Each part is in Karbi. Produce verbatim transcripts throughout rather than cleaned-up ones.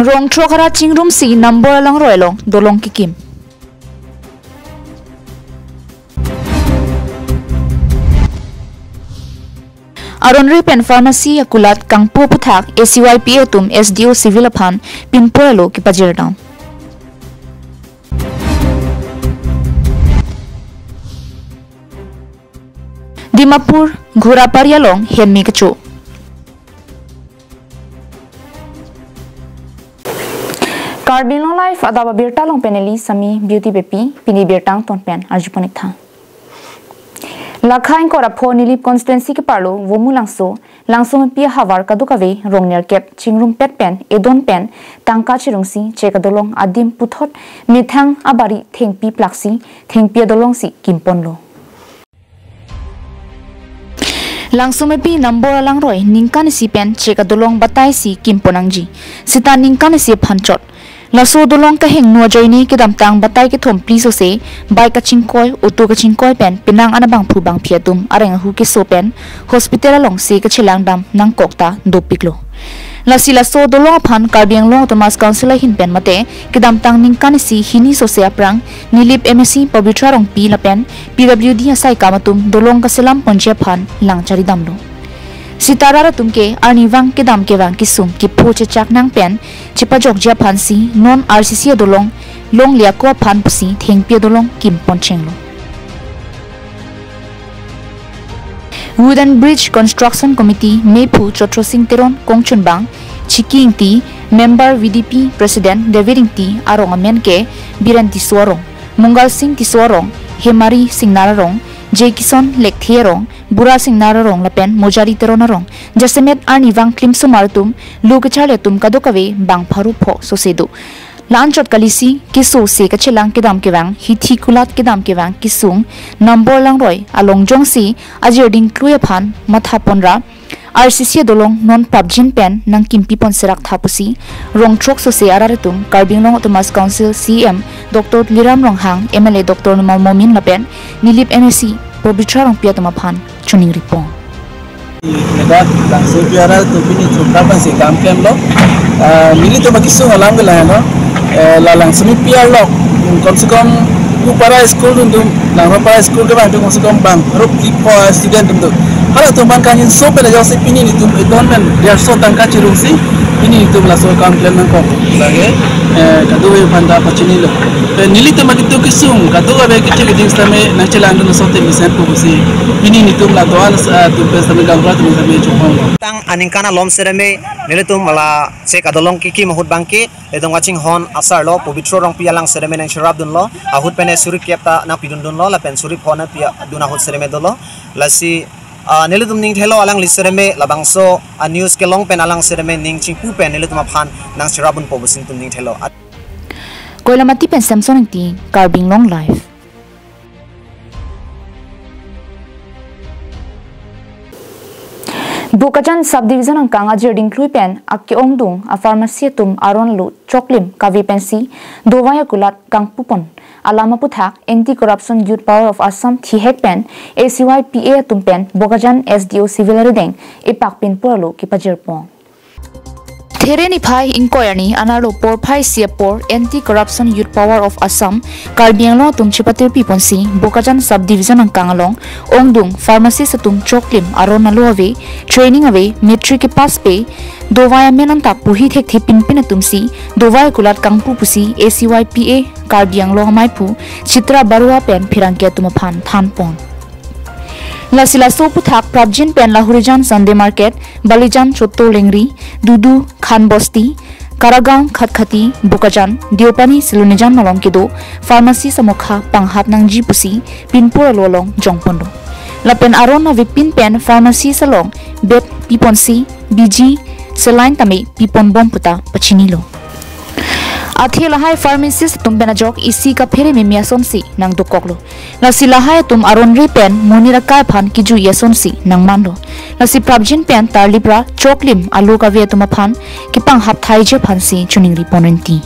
Rong throk arat chingrumsi Nambor alangroi along dolong kekim. Aron ri pen pharmacy akulat kangpu aphuthak A C Y P A atum S D O Civil aphan pinpur alo kepajirdam. Dimapur, Ghurapari along henmi kecho. Karbi Anglong Live adap abirta along pen neli Sami Beauty Beypi, pini birta angton pen arjupon-ik tha. Lakha ingkoi ra pho Nilip constituency keparlo Vomu Langso, Langsomepi ahavar kadokave rong nerkep chingrumpet pen edon pen tangka chirungsi chek adolong adim puthot methang abari thengpi plaksi thengpi adolongsi kimponlo. Langsomepi Nambor alangroi ningkan isi pen chek adolong bataisi kimpon nangji. Sita ningkan isi aphan chot. Laso dolong kahingno ajoine kedamtang batai kethom phli sose bike kachingkoi, auto kachingkoi pen penang an abangphu bangphi atum areng ahu keso pen hospital alongsi kachelang dam nangkok ta dopiklo. Lasi laso dolong aphan Karbi Anglong Autonomous Council ahin pen mate kedamtang ningkan isi hini sose aphrang Nilip M A C Pabitra Rongpi lapen P W D asaikam atum dolong kaselam ponji aphan lang charidamlo. Sita arat atum ke arnivang kedam kevang kesung kepho chechak nang pen chepajokji aphansi non R C C adolong longle ako aphan pusi thengpi adolong kimpon chenglo. Wooden Bridge Construction Committee mephu Chotrosing Teron kongchunbang, Chiki Ingti, Member V D P President David Ingti arong amen ke Biren Tisso arong, Mungal Sing Tisso arong, Hemari Singnar arong, J Kison Lekthe arong, Bura Singnar arong lapen Mojari Teron arong. Jasemet arnivang klimsomar atum, lo kacharli atum kadokave bang pharo pho sose do. La-anchot kalisi keso se kachelang kedam kevang, hithi kulat kedam kevang kesung Nambor alangroi along jongsi ajirding klui aphan matha ponra R C C adolong non prapjin pen nangkimpi pon serak tha pusi rong throk sose arat atum Karbi Anglong Autonomous Council C E M Doctor Tuliram Ronghang, M L A Doctor Numal Momin lapen Nilip M A C Pabitra Rongpi atum aphan choningri pon. Ladak Langsopi arat atum pini chokra pensi kam klemlo. Ah, nelitum akesung alam ke lahenlo. Eh, la Langsomepi arlo, kom se kom ku para school dun dun, Langropara school kevang atum kom se kom bang pharo phli pho student dun dun. Halatum aphan kangjinso pen ajok si pini nelitum edon pen derso tangka chirungsi pini nelitum laso kam klem nangkok. Lake, eh, kadokave aphan ta pachinilo. Pen nelitum akitu kesung kadokave kechek kejing sitame nangchelang dun asote mesen pu pusi pini nelitum la doan, ah, atum pen sitame gaonbura atum sitame chokong. Tang aningkan alom sitame nelitum la chek adolong kekim ahut abangke, ilitum kachinghon asarlo, Pabitra Rongpi alang sitame nangcherap dunlo, ahut pen suri kep ta nangpidun dunlo, lapen suri pho nangpidun ahut sitame dolo. Lasi, ah, nelitum ningthelo alangli sitame labangso, ah, news kelong pen alang sitame ning chingpu pen nelitum aphan nangcherap dunpo pusi nelitum ningthelo. Koilamati pen Samson Ingti, Karbi Anglong Live. Bokajan Subdivision angkang ajirding klui pen ake-ongdung a-pharmacy atum aron alo choklim kave pensi dovai akulat kangpupon alam aphuthak Anti Corruption Youth Power of Assam thihek pen A C Y P A atum pen Bokajan S D O Civil arideng epak pinpur alo kepajirpon. There niphai ingkoi arni anerlo porphai isi apor Anti Corruption Youth Power of Assam Karbi Anglong atum chepatirpi ponsi Bokajan Subdivision angkang along ongdung pharmacist atum choklim aron alo ave, training ave, matric kepass pe, dovai amen antak puhi thekthe pinpin atumsi dovai akulat kangpu pusi A C Y P A Karbi Anglong amaiphu Chitra Barua pen pherangke atum aphan thanpon. Lasi laso aphuthak prapjin pen Lahorijan Sunday Market, Balijan Chotto Lengri, Dudu Khan Bosti, Karagaon Khatkhati, Bokajan, Deopani Silonijan malom kedo pharmacy samokha panghap nangji pusi pinpur alo along jongponlo. Lapen aron avepin pen pharmacy along bed piponsi, biji, saline tame piponbom puta pachinilo. Athe lahai pharmacist atum pen ajok isi kaphere meme asonsi nangdokoklo. Lasi lahai atum aron ri pen monit akai aphan kejui asonsi nangmanlo. Lasi prapjin pen tarlip ra choklim alo kave atum aphan kepanghap thaiji aphansi choningri ponrenti.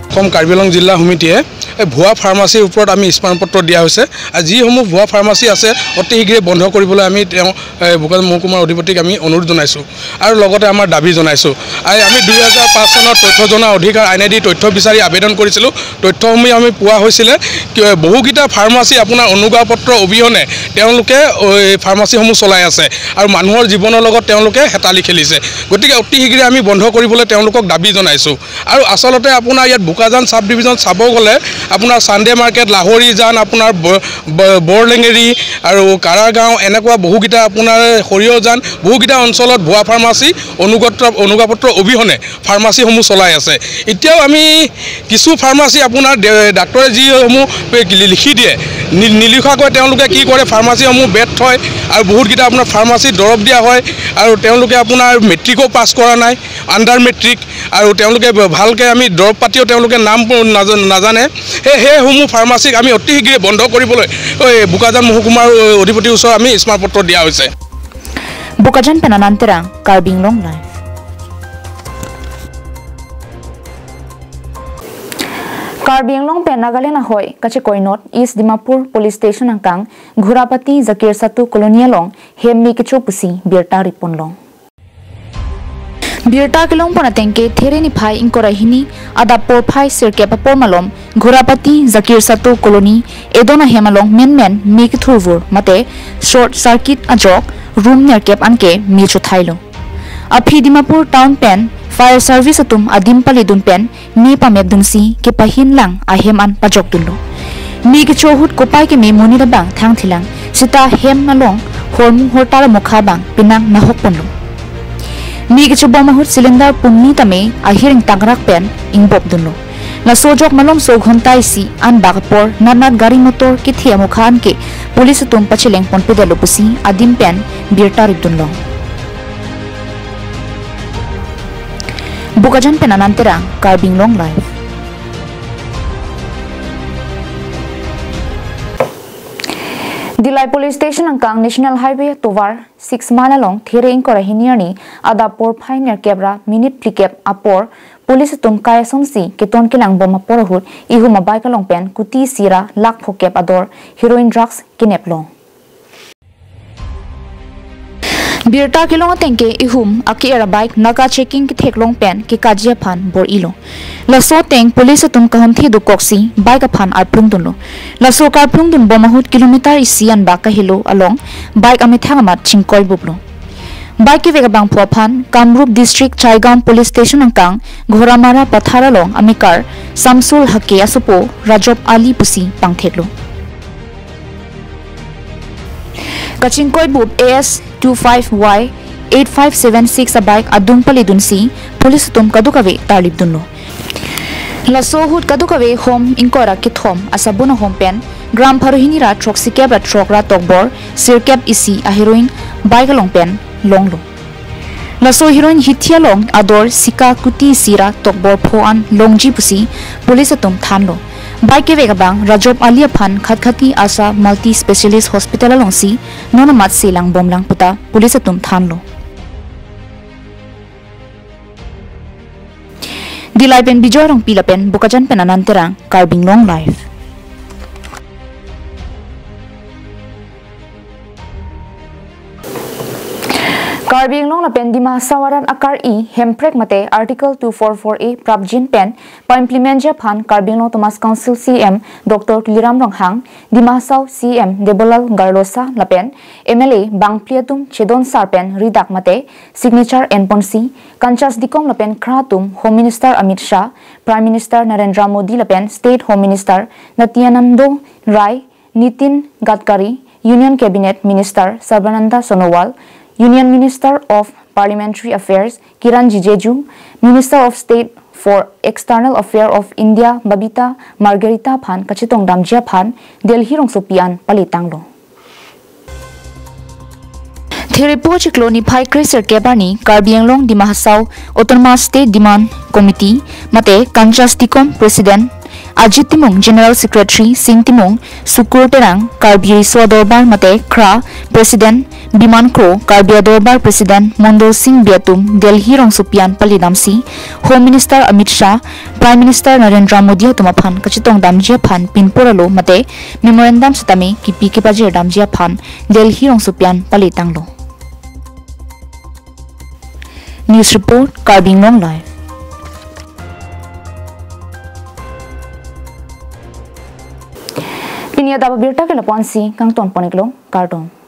অসম কাৰ্বি আংলং জিলা সমিতিয়ে এই ভুৱা ফাৰ্মাচীৰ ওপৰত আমি স্মাৰকপত্ৰ দিয়া হৈছে। আৰু যিসমূহ ভুৱা ফাৰ্মাচী আছে, অতি শীঘ্ৰে বন্ধ কৰিবলৈ আমি তেওঁ, এ, বোকাজান মহকুমাৰ অধিপতিক আমি অনুৰোধ জনাইছোঁ আৰু লগতে আমাৰ দাবী জনাইছোঁ। আই-, আমি দুই হাজাৰ পাঁচ চনত তথ্য জনা অধিকাৰ আইনেদি তথ্য বিচাৰি আবেদন কৰিছিলোঁ। তথ্যসমূহ আমি পোৱা হৈছিলে, কি-, বহুকেইটা ফাৰ্মাচী আপোনাৰ অনুজ্ঞাপত্ৰ অবিহনে তেওঁলোকে, অ, এই ফাৰ্মাচীসমূহ চলাই আছে আৰু মানুহৰ জীৱনৰ লগত তেওঁলোকে হেতালি খেলিছে। গতিকে অতি শীঘ্ৰে আমি বন্ধ কৰিবলৈ তেওঁলোকক দাবী জনাইছোঁ। আৰু আচলতে আপোনাৰ ইয়াত বোকাজান চাব ডিভিজন চাব গ'লে আপোনাৰ চানডে মাৰ্কেট, লাহৰীজান, আপোনাৰ ব-, ব-, বৰলেঙেৰী আৰু কাৰাগাঁও, এনেকুৱা বহুকেইটা আপোনাৰ সৰিয়হজান, বহুকেইটা অঞ্চলত ভুৱা ফাৰ্মাচী অনুগত-, অনুজ্ঞাপত্ৰ অবিহনে ফাৰ্মাচীসমূহ চলাই আছে। এতিয়াও আমি কিছু ফাৰ্মাচী আপোনাৰ ডে-, ডাক্তৰে যিসমূহ পে-, লি-, লিখি দিয়ে, নি-, নিলিখাকৈ তেওঁলোকে কি কৰে, ফাৰ্মাচীসমূহ বেদ থয় আৰু বহুতকেইটা আপোনাৰ ফাৰ্মাচীত দৰৱ দিয়া হয় আৰু তেওঁলোকে আপোনাৰ মেট্ৰিকো পাছ কৰা নাই, আণ্ডাৰ মেট্ৰিক, আৰু তেওঁলোকে ভ-, ভালকে আমি দৰৱ পাতিও তেওঁলোকে নাম প-, নাজা-, নাজানে। সেই, সেইসমূহ ফাৰ্মাচীক আমি অতি শীঘ্ৰে বন্ধ কৰিবলৈ, ঐ, বোকাজান মহকুমাৰ, ঐ, অধিপতিৰ ওচৰত আমি স্মাৰকপত্ৰ দিয়া হৈছে। Bokajan pen Anand Terang, Karbi Anglong Live. Karbi Anglong pen Nagaland ahoi kachekoi North East Dimapur Police Station angkang Ghurapati Zakir Satu Colony along hem me kecho pusi birta rip ponlong. Birta kelong pon ateng ke There niphai ingkoi ra hini adap porphai sirkep apor malom Ghurapati Zakir Satu Colony edon ahem along menmen me kethurvur mate short circuit ajok room nerkep anke me chothailo. Aphi Dimapur town pen fire service atum adim paledun pen me pamepdunsi kepahin lang ahem an pajokdunlo. Me kecho ahut kopai keme monit abang thangthilang sita hem along hormu hortar amokha abang penang nahok ponlo. Me kechobom ahut cylinder pumni tame ahir ingtangrak pen ingbopdunlo. Laso ajok malomso ghonta isi anbak apor natnat gari motor kethe amokha anke police atum pacheleng ponpedetlo pusi adim pen birta ripdunlong. Bokajan pen Anand Terang, Karbi Anglong Live. Dillai Police Station angkang National Highway tovar six mile along There ingkoi ra hini arni adap porphai nerkep ra minute phlikep apor police atum kai asonsi keton kelang bom apor ahut ihum abike along pen kuti isi ra lakh phokep ador heroin drugs kenep long. Birta kelong ateng ke ihum ake-er abike naka checking ketheklong pen kekaji aphan bor-ilo. Laso ateng police atum kahumthi dokoksi bike aphan arplungdunlo. Laso karplungdun bom ahut kilometer isi anbak kahelo along bike amethang amat chingkoibuplo. Bike kevek abangphu aphan Kamrup District Chaigaon Police Station angkang Ghoramara Pathar along amekar Samsul Hake asopo Rajab Ali pusi pangtheklo. Kachingkoibup A S two five Y eight five seven six abike adung paledunsi police atum kadokave tarlipdunlo. Laso ahut kadokave hom ingkoi ra kethom asabun ahom pen gram pharo hini ra throksikep ra throk ra tokbor sirkep isi aheroin bike along pen longlo. Laso heroin hithi along ador sika kuti isi ra tokbor pho an longji pusi police atum thanlo. Bike kevek abang Rajab Ali aphan Khatkhati Asha Multi Specialist Hospital alongsi non amat selang bomlang puta police atum thanlo. Dillai pen Bijoy Rongpi lapen Bokajan pen Anand Terang, Karbi Anglong Live. Karbi Anglong lapen Dima Hasao arat akar-i Hemprek mate Article two four four A prapjin pen pa-implement ji aphan Karbi Anglong Autonomous Council C E M Doctor Tuliram Ronghang, Dima Hasao C E M Debolal Gorlosa lapen M L A bangphli atum chedon sar pen ridak mate signature enponsi Kanchas Dikom lapen Khra atum Home Minister Amit Shah, Prime Minister Narendra Modi lapen State Home Minister Nityanando Rai, Nitin Gadkari, Union Cabinet Minister Sarbananda Sonowal, Union Minister of Parliamentary Affairs Kiran Rijiju, Minister of State for External Affairs of India Babita Margherita aphan kachetongdamji aphan Delhi rongsopi an palitanglo. Therepo chiklo niphai kre sirkep arni Karbi Anglong Dima Hasao Autonomous State Demand Committee mate Kanchas Dikom President Ajit Timung, General Secretary Sing Timung, Sukur Terang, Karbi Riso Adorbar mate KRA President Biman Kro, Karbi Adorbar President Mondol Sing Bey atum Delhi rongsopi an pali damsi Home Minister Amit Shah, Prime Minister Narendra Modi atum aphan kachetong damji aphan pinpur alo mate memorandum setame kipi kepajir damji aphan Delhi rongsopi an pali tanglo. News report, Karbi Anglong Live. Pini adap abirta ke lapu-ansi kangton pon-iklo, kardom.